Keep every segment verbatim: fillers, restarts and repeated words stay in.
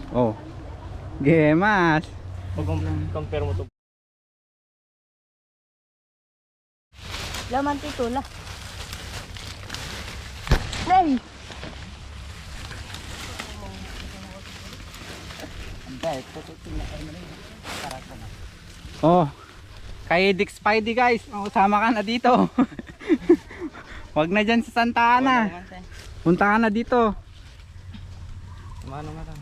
Oh. Gemas. Pag-compare mo to. Laman ti tula. Nay! Oh, kay Dick Spidey, guys. Oh, sama ka na dito. Wag na dyan sa Santa Ana. Wala naman, te. Punta ka na dito. Mano nga lang.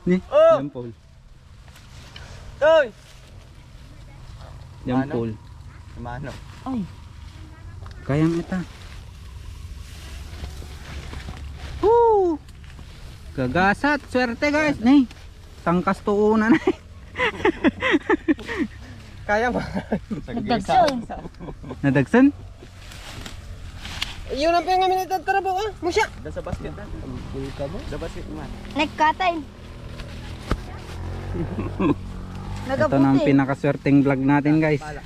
Ni, Oh! John Paul. Toy! John Mano? Paul. Mano? Ay. Kayang ita. Woo! Gagasat. Swerte, guys. Ni, tangkas tuunan. Kaya ba? Nagdagsa. Nadagsan? Yun ang pinangamin ito, tara ba, ah? Musya. Da sa basket, ah. Ang bulka mo? Da basket man. Nagkatay. Ito na ang Nagabuti. Pinakaswerteng vlog natin, guys. Pala.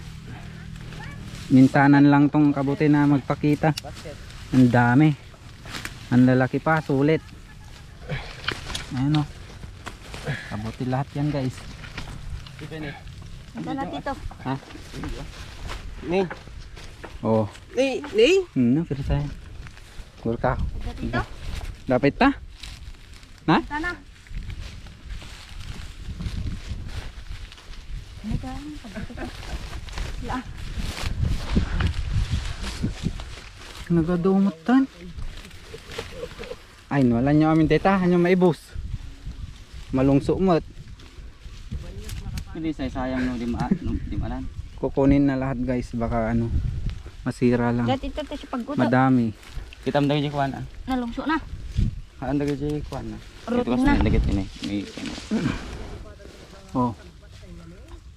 Minsanan lang tong kabuti na magpakita. Basket. Ang dami. Ang lalaki pa, sulit. Ayan, oh. Kabuti lahat yan, guys. Ito na, tito. Ha? Ni. Oh. Ni, ni? Hmm, no, pero tayo. Gurka. Ito, tito. Dapit ta? Na? Ito na. Ano ka? Pagdating ko. La. Nagadumot tan. Ay, wala nyo amin deta, nyo maibos. Malungso met. Hindi, say, sayang no, di ma-, no, di maalan. Kukunin na lahat, guys, baka ano, masira lang. Dati ito, ito si pagkuto. Madami. Kitam dagiti kuan, ah. Nalungso na. Haan dagiti kuan, ah. Routine na. Dagiti ini. May, ano. Oh.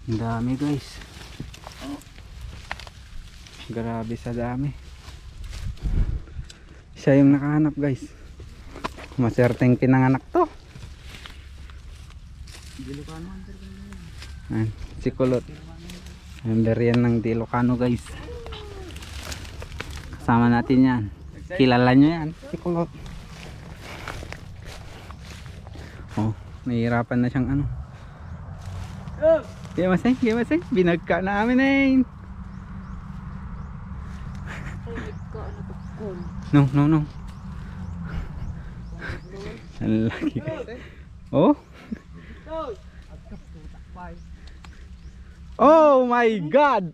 Ang dami, guys. Grabe sa dami. Siya yung nakahanap, guys. Maswerteng pinanganak to. Ayan, si Kulot. Member yan ng Di Ilocano, guys. Kasama natin yan. Kilala nyo yan, si Kulot. Oh, nahihirapan na siyang ano. Game masay, game masay. Binagka na amin eh. Ay, ikaw, ano to? Kun. No, no, no. Ang laki. Oh? Oh my God!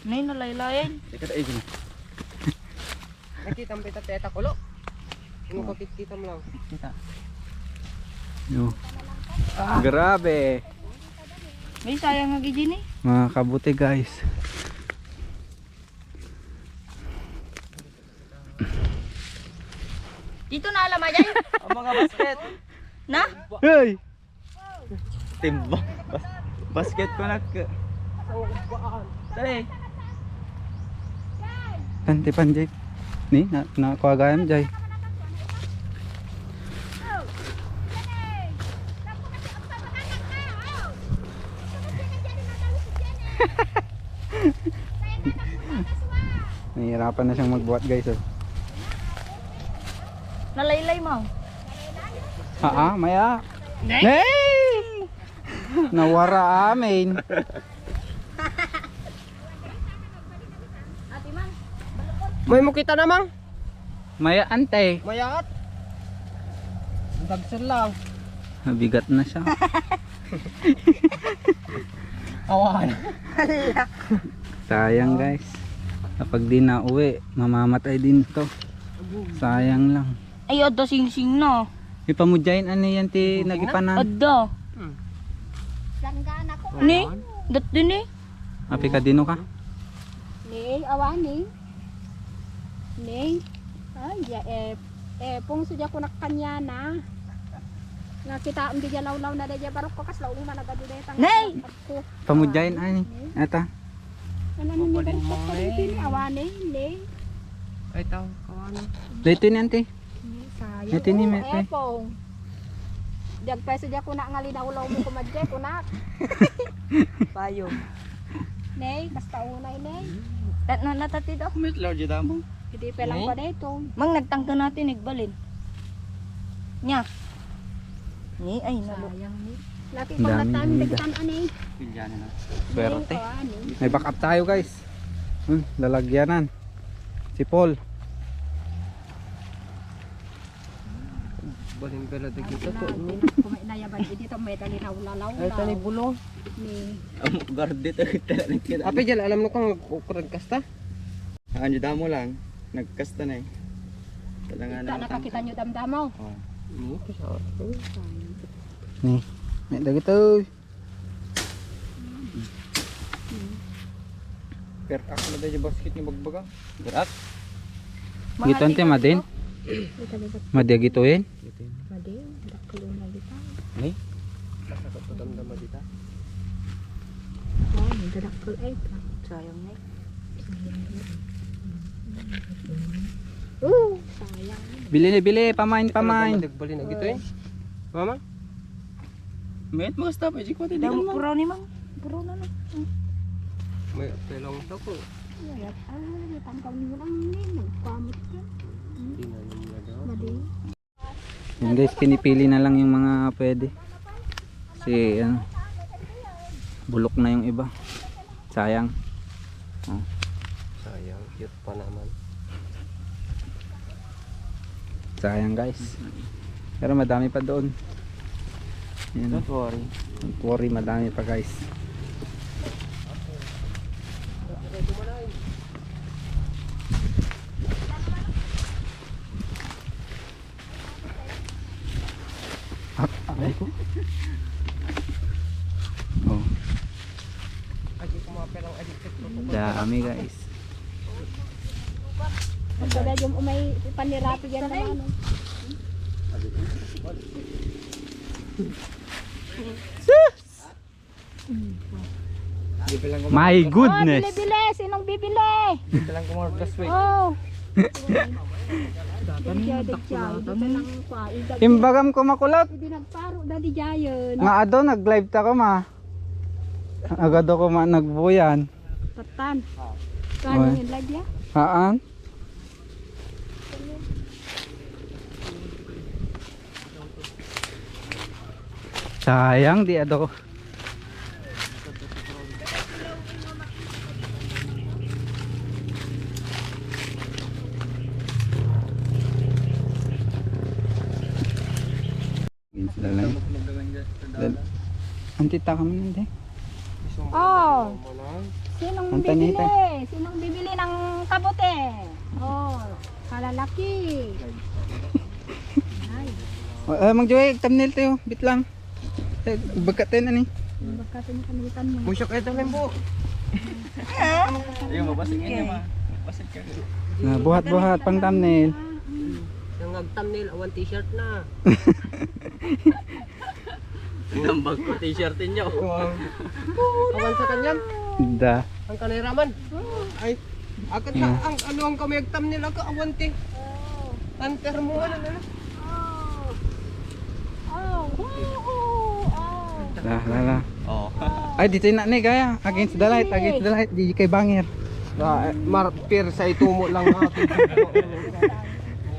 Nay, nalaylayan. Teka, tayo, gini. Nakita mo ita, teta, kulo? Ano ko, kita mo lang. Kita. Yo. Grabe. May sayang nga gidi ni. Mga kabuti, guys. Dito na alam ayan. Ang mga basket. Na? Hey! Timba. Bas-, basket ko nak. Tara. Panti panjik. Ni, na, na kuha gayam, Jay. Nahihirapan na siyang magbuhat, guys, oh. Nalaylay mo. Haa, maya. Nay! Nawara amin. May mo kita na, Mang? Maya, ante. Mayaat. Ang dagser lang. Mabigat na siya. Awan. Sayang, guys. Kapag di na uwi, mamamatay din to. Sayang lang. Ay, adda singsing na. Ipamudyain, ano yan ti nagipanan? Adda. Hmm. Langgana ko. Ni, dat din eh. Api ka dino ka? Ni, awa ni. Ni. Ay, ya, eh, eh, pungso dya ko nakanyana. Nga kita, hindi dya lawlaw na da dya barok ko, kas laong man, agad ulit ang Nay! Ko. Pamudyain, ani. Ata. Ano ni, barok ko, awa ni, ni. Ay, tao, kawana. Dito ni, ante. Sayang. Ito ni, oh, Mete. Epong. Diag peso diag kuna nga linawlaw mo kumadya, kunak. Payo. Nay, basta unay, Nay. Tatno na tati do. Met large damo. Hindi pa lang pa dito. Mang nagtangka natin, nagbalin. Nya. Ni, ay, nalo. Sayang ni. Laki pang nagtan, nagtan, ani. Pilya na lang. Swerte. Ay, oh, ani. May backup tayo, guys. Hmm, lalagyanan. Si Paul. Baling pala dagita to, no? Kung may inayaban, dito may dali na ulalaw. Ay, tani bulong. Ni. Amo, garde to, kita lang kita. Ape, dyan, alam mo kung kukurag kasta? Ano, damo lang. Nagkasta na eh. Kailangan na nakakita nyo damdamo. Oh. Ni, kisa. Ni, may dagito. Pero ako na tayo basket ni bagbaga. Gerak? Gito, ante, madin? Madi agito, eh? Madi, dakkel na kita. Ni? Masakit pa damdama dita. Oh, ang dadakkel ay. Sayang na eh. Oh, sayang. Bili ni, bili, pamain, pamain. Nagbalin na gito eh. Mama? Met mo stop, eh, jik pati di Damo kan mo. Puro ni mang. Puro na na. May pelong sa ko. Ay, ah, tangkal mo lang ni, magpamit ka. Tinanim na daw. Madi. Yan guys, pinipili na lang yung mga pwede. Kasi ano, bulok na yung iba. Sayang. Oh. Sayang, cute pa naman. Sayang guys. Pero madami pa doon. Yan. Don't worry. Don't worry, madami pa guys. Ah, aray ko. Oh. Dami guys. Ang pala yung umay panirapi yan naman. Oh. Sus! My goodness. Oh, bili-bili. Sinong bibili? Dito lang kumordas, wait. Oh. Dikya, dikya. Dito lang kwa. Imbagam ko makulot. Hindi nagparo, Daddy Giant. Nga ado, nag-live ta ko, ma. Agado ko, ma, nagbuyan. Tatan. Kano yung live ya? Haan? Sayang, di ado. Dal-, antita ka man, ante. Oh. Sinong bibili? Sinong bibili ng kabote? Oh, kalalaki. Ay. Oh, eh, Mang Joey, thumbnail tayo. Bit lang. Eh, bagkatin, ani? Bagkatin yung kamitan mo. Musyak ito, Lembo. Ayun, mabasag yun, ma. Mabasag ka. Na, buhat-buhat, pang thumbnail. Yung nag-thumbnail, awan t-shirt na. Ang bag ko, t-shirt ninyo. Wow. Awan sa kanyan? Da. Ang kanay raman. Ay, akat na ang ano ang kami nag-thumbnail, aka awan ti. Hunter mo, ano na? Oh. Oh. Oh. Oh. La, la, la. Oh. Ay, dito na ni, gaya. Against the light, against the light. Di kay banger. Ah, eh, marpir sa itumo lang natin.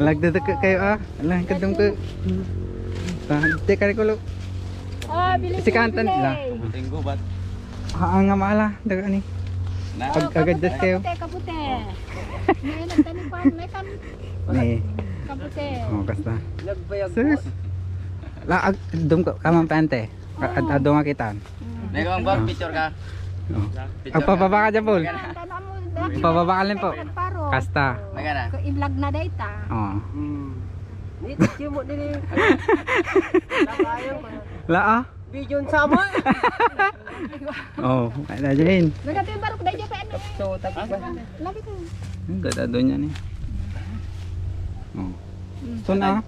Lagdadagka kayo, ah. Alang kadong ko. Ah, teka, Rikulo. Ah, bili, si Kantan, bili. La. Tinggo, bat? Ah, nga maala. Daga ni. Na? Pag agad das kayo. Kapote, kapote. May nagtani pa, may kam-, Ni. Kapote. Oh, kasta. Nagbayag. Sus. La, ag-, dum ka, kamang pante. Ad-, adu nga kita. May kang bag picture ka? Oh. Picture ka? Agpababa ka dyan, Paul. Agpababa ka lang po. Kasta. Magana? I-vlog na dayta. Oh. Hmm. Ni, thank you mo din eh. La, ah? Video sama. Oh, kaya na dyan. Nagkatimbaro ko dayta pa, ano, eh. So, tapos ba? Lagi ko. Ang ganda doon yan eh. Oh. Ito na.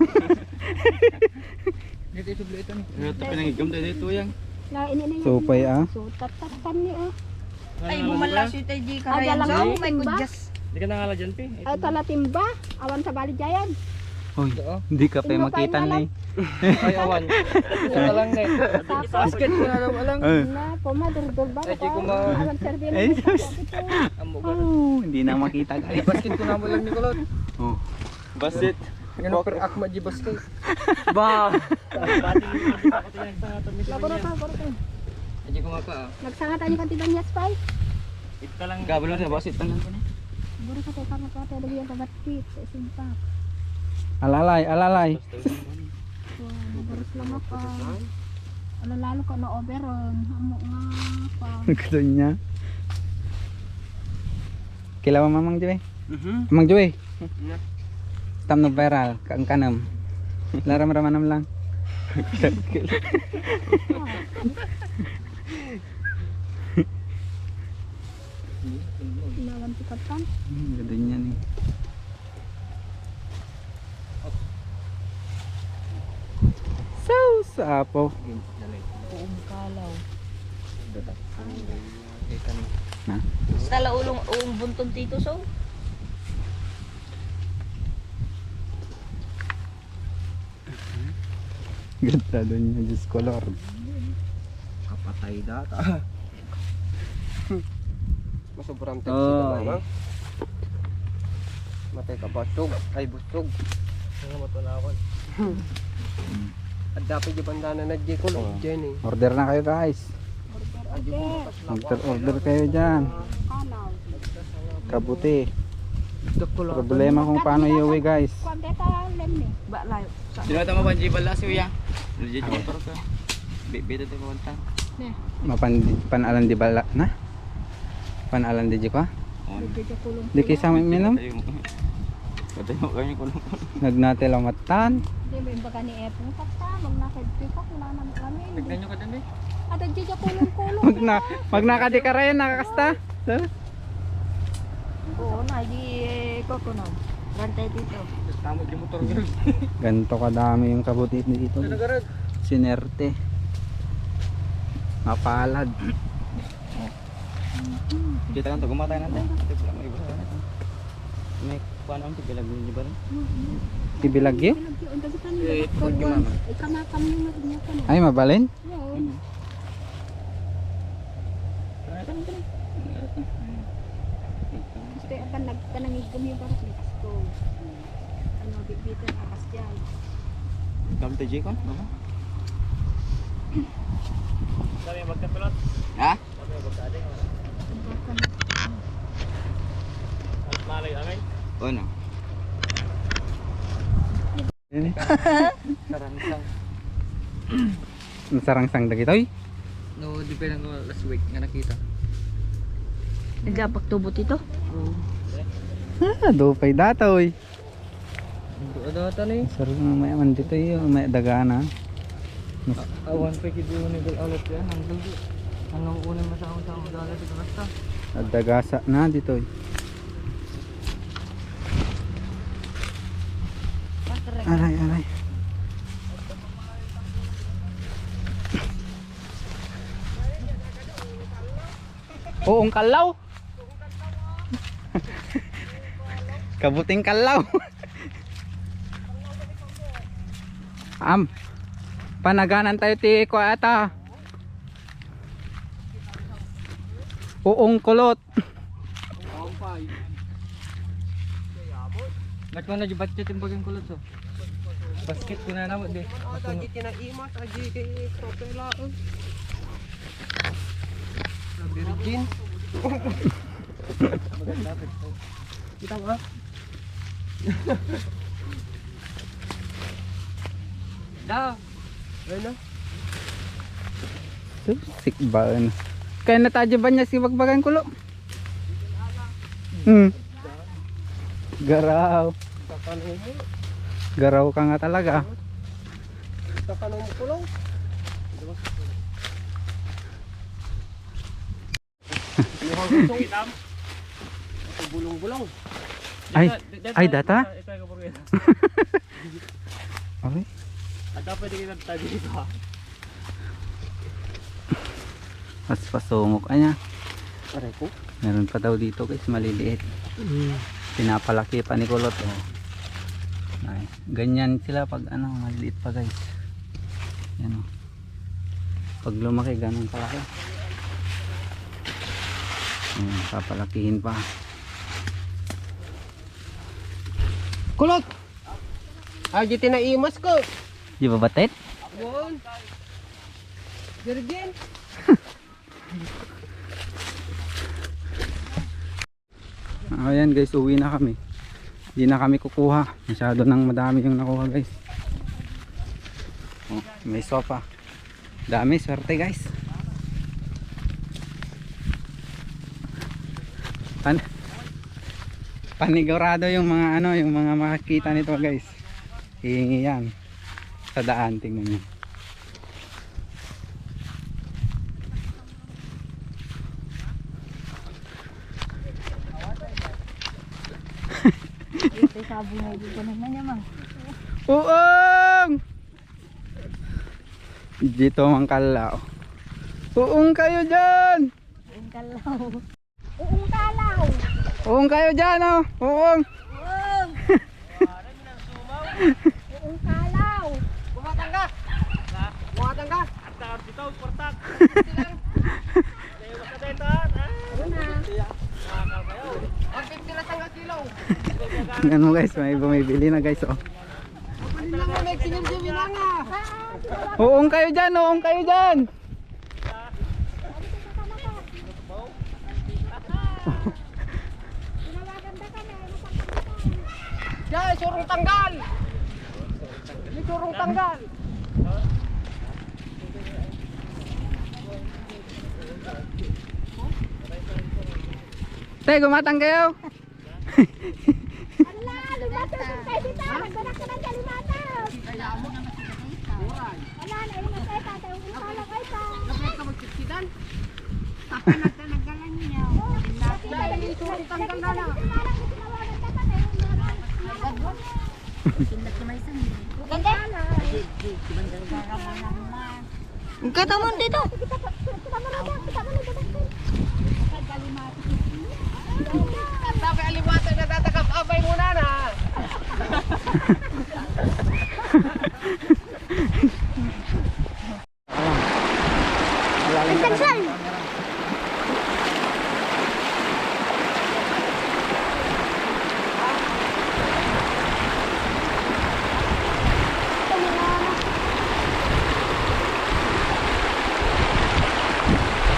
Dito isubli ito ni. Ito pinangigam tayo dito, yang. Na, ini na yan. Supay, ah. So, tatatan ni, oh. Ay, mo man lang si Tay G. Ay, karayan lang sa, oh my goodness. Di ka nangala dyan, Pi. Ay, talatimba. Awan sa bali dyan. Hoy, hindi ka pa makita ni. Ay, awan. Isa ka lang, ne. Basket ko na lang, alang. Eh. Na, puma, durdurba ko. Ay, di ko ma- Awan, serbi na. Ay, sus. Amo ka. Oh, hindi na makita, guys. Basket ko na mo lang ni Kulot. Oh. Basket. Ngano per ak ma di basket. Ba. Laboratory, laboratory. Ay, di ko maka. Nagsangatan yung kantiban niya, Spy. Ita lang. Gabalo sa basket, tangan ko na. Siguro sa tayo, kami pa tayo, lagyan ka basket sa isang pack. Alalay, alalay. Wow, nabaros lang ako. Ano lalo ka na overall? Amo nga pa. Gusto niya. Kailangan mamang Joey. Mhm. Mang Joey. Tam no viral, kaangkanam. Laram-ramanam lang. Inawan ti katan. Hmm, ganda niya ni. So, sa apo. Buong kalaw. Na? Tala ulong, ulong bunton tito, so. Ganda doon niya, Diyos ko, Lord. Kapatay data. Masobrang taxi ka ba, Oy. Mang? Matay ka, basog. Ay, busog. Ano, matunawan. At dapat yung bandana na Jeko, Oo. Jenny. Order na kayo, guys. Order, order. Order, order kayo dyan. Kalaw. Kabuti. Problema kung paano iuwi, guys. Kuwan, beta, lem, eh. Ba, layo. Sino tama ba, Jibal, si Uya? Legit motor ka. Bi-, beta tayo kawanta. Ne. Mapan-, panalan di bala na? Panalan di ka? On. Nagdadya kulong-kulong. Di kisa mo minum? Patay mo, patay mo kami kulong. Nagnate lamatan. Di ba yung baga ni Epong kasta? Magnakad ka, wala naman kami. Tignan nyo ka din, eh. At nagdadya kulong-kulong. Magna-, magnakadi ka rin, nakakasta. Sir? Oo na, di, eh, ko, kuno. Rantay dito. Tama di motor, girl. Ganto kadami yung kabutit dito. Ano, garag? Sinerte. Mapalad. Kita lang to, gumatay na to. Ito pala, may iba na to. May kuwan ang tibilag ni Jibal. Tibilag yun? Eh, pag yung mama. Ay, mabalin? Oo. Gusto yung apan nagpanangig kami yung parang may kasto. Ano, bitbitan, akas dyan. Gamit tayo, Jay, kung ano? Kami magkapilot. Ha? Kami magkading. Ang bakan. Ang malay, amin? O, no. Ini? Sarangsang. Nasarangsang dagitoy? No, di pa lang last week nga nakita. Nagapagtubo dito? Oo. Ah, dupay datoy. Ang duwa data ni. Sir, may man dito yung may dagana. Mas- A-, awan pa kidi ni Gal Alot yan. Ang dugo. Ano, unin masama-sama dala dito basta. Nagdagasa na dito, eh. Aray, aray. Uong kalaw. Kabuting kalaw. Am. Panaganan tayo ti ko ata. Uong kulot. Nagkano di batya timbagan kulot, so? Basket ko na naman, di. Agi kinaimas, agi kay propela, oh. Virgin. Kita mo, ah? Da. Ayun na. Sikbaan. Kaya natadya ba niya si bagbagan kulo? Hmm. Garaw. Garaw ka nga talaga. Takan mo kulong. Bulong-bulong. Ay, ay, data? Ay. At pwede kita tayo dito, ha? Mas pasungok, anya. Aray ko. Meron pa daw dito, guys, maliliit. Mm. Pinapalaki pa ni Kulot, oh. Ay, ganyan sila pag ano, maliliit pa, guys. Yan, oh. Pag lumaki, ganun kalaki. Ayan, papalakihin pa. Kulot! Ah, di tinaimas ko. Di ba batet? Yun. Virgin. Ayan guys, uwi na kami. Di na kami kukuha. Masyado nang madami yung nakuha, guys. Oh, may sopa. Dami, swerte, guys. Pan panigurado yung mga ano, yung mga makakita nito, guys. Hihingi yan sa daan, tingnan niyo. Ito, sabo na dito naman niya, mang. Uong! Dito mang kalaw. Uong kayo dyan! Uong kalaw. Uong kalaw. Uong kayo dyan, oh. Uong. Uong. Uong kalaw. Bumatang ka. Bumatang ka. Ang takot dito, portak. Ano na? Yan mo guys, may bumibili na guys, oh. Uong kayo dyan, uong kayo dyan. Guys, surong tanggal. May surong tanggal. Te, gumatang kayo? Ala, lumatas ang kayo dito. Nagdanak ka ng kalimatas. Wala na yung masaya, tatay. Yung pala kayo pa. Tapos na magsiksidan. Tapos na nagdala niya. Nakita na yung tanggal na na. Ganda. Ang kataman dito. Sabi, aliwatan na tatakap, abay muna na. Ang tagsal.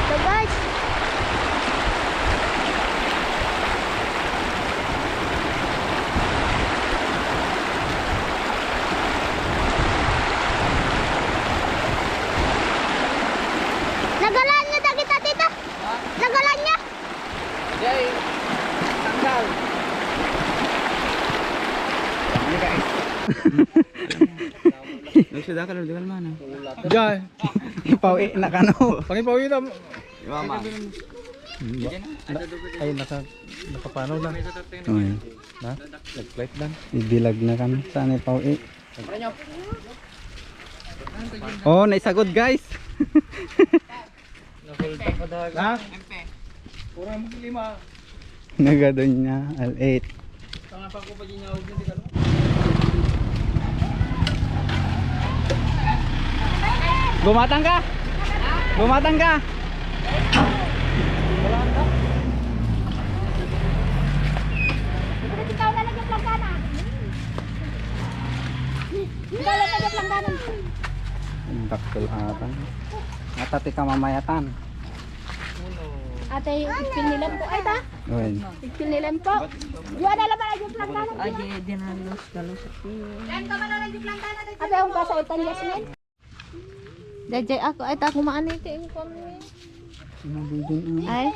So, guys, nagalaan niya dagita, tita. Nagalaan niya. Jay, tanggal. Ano, guys? Nagsudakal, di ba, man, ah? Jay. Ipawi na kano. Pag ipawi na. Mama. Ay, naka, nakapano na. Okay. Na? Nag-flight lang. Ibilag na kami. Saan ipawi? Oh, naisagod, guys. Ha? Pura mo lima. Nagadon niya, al eight. Gumatang ka? Gumatang ka? Ikaw na lang yung plangkana. Ikaw na lang yung plangkana. Dakkel atan. Ata ti kamamayatan. Ate, ipil ni Lempo. Ay, ta? Uy. Ipil ni Lempo. Juana naman ang plangkana. Ay, di, di na los, galos. Ate, ang kasautan, Yasmin. Dayjay ako, ay, ta, kumaan ito yung kuwan mo. Ay.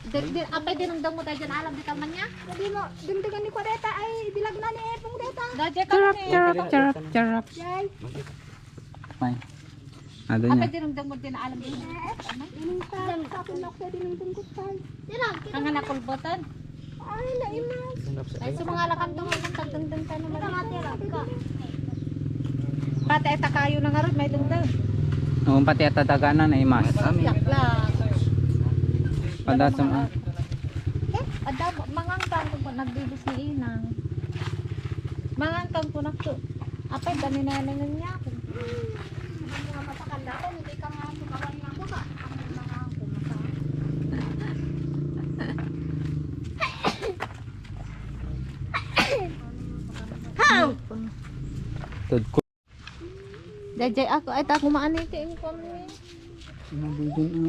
Di, di, apay, dinungdang mo tayo dyan, alam di ka man niya? Sabi mo, dungdungan ni Kwadeta, ay, bilag na ni Epong Deta. Dayjay ka Charap, ni. Charap, charap, charap. Yay. May. Ada niya. Apay, dinungdang mo din, alam din. Ano? Dinungdang, sa akin, Locke, dinungdang ko, tay. Kang anak kulbotan. Ay, naimas. Ay, sumangala kang tumulong, tagdungdung ka naman. Pati ay takayo na nga ron, may dungdung. Oo, pati at tadaganan, naimas. Yak lang. Pada sa mga. Adda, mangangkan ko nagbibis ni Inang. Mangangkan ko nakto. Apay, dami na yan ang niya. Ang mga matakanda ko, hindi ka nga sumawan nga buka. Ang mga ako, mata. How? Tud ko. Jajay ako, ay, ta kumaanay ka, yung kuwan mo, eh.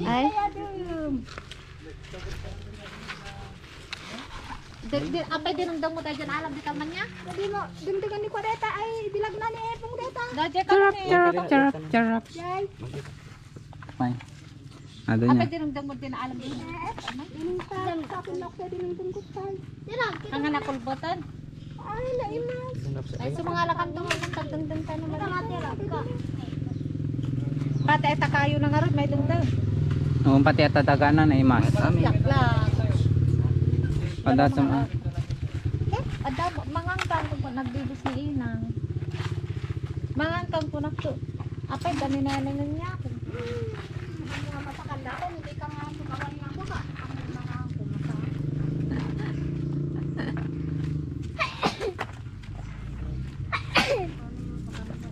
Ay. Di, di, apay, dinungdung mo tayo dyan, alam di ka man niya? Hindi mo, dungdungan ni Kwadeta, ay, bilag na ni Epong Deta. Jajay ka. Charap, man, eh. Charap, charap, charap. Jay. May. Ado niya. Apay, dinungdung mo din, alam di. Eh, eh, dinungdung, sa akin, ako, dinungdung ko, tay. Ang anak kulbatan. Ay, naimas. Ay, sumangala ka, tungod ng tagdungdung tayo naman. Pati ay takayo na nga rin, may dungdung. Oo, pati ay tataganan, naimas. Yak lang. Pada sa mga Eh, adda, mangangkan ko, nagbibis ni Inang. Mangangkan ko nakto. Apay, dami na yan ang niya. Ang mga matakanda ko, hindi ka nga sumawan nga buka. Ang mga ako, mata.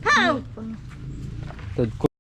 How? Tud ko.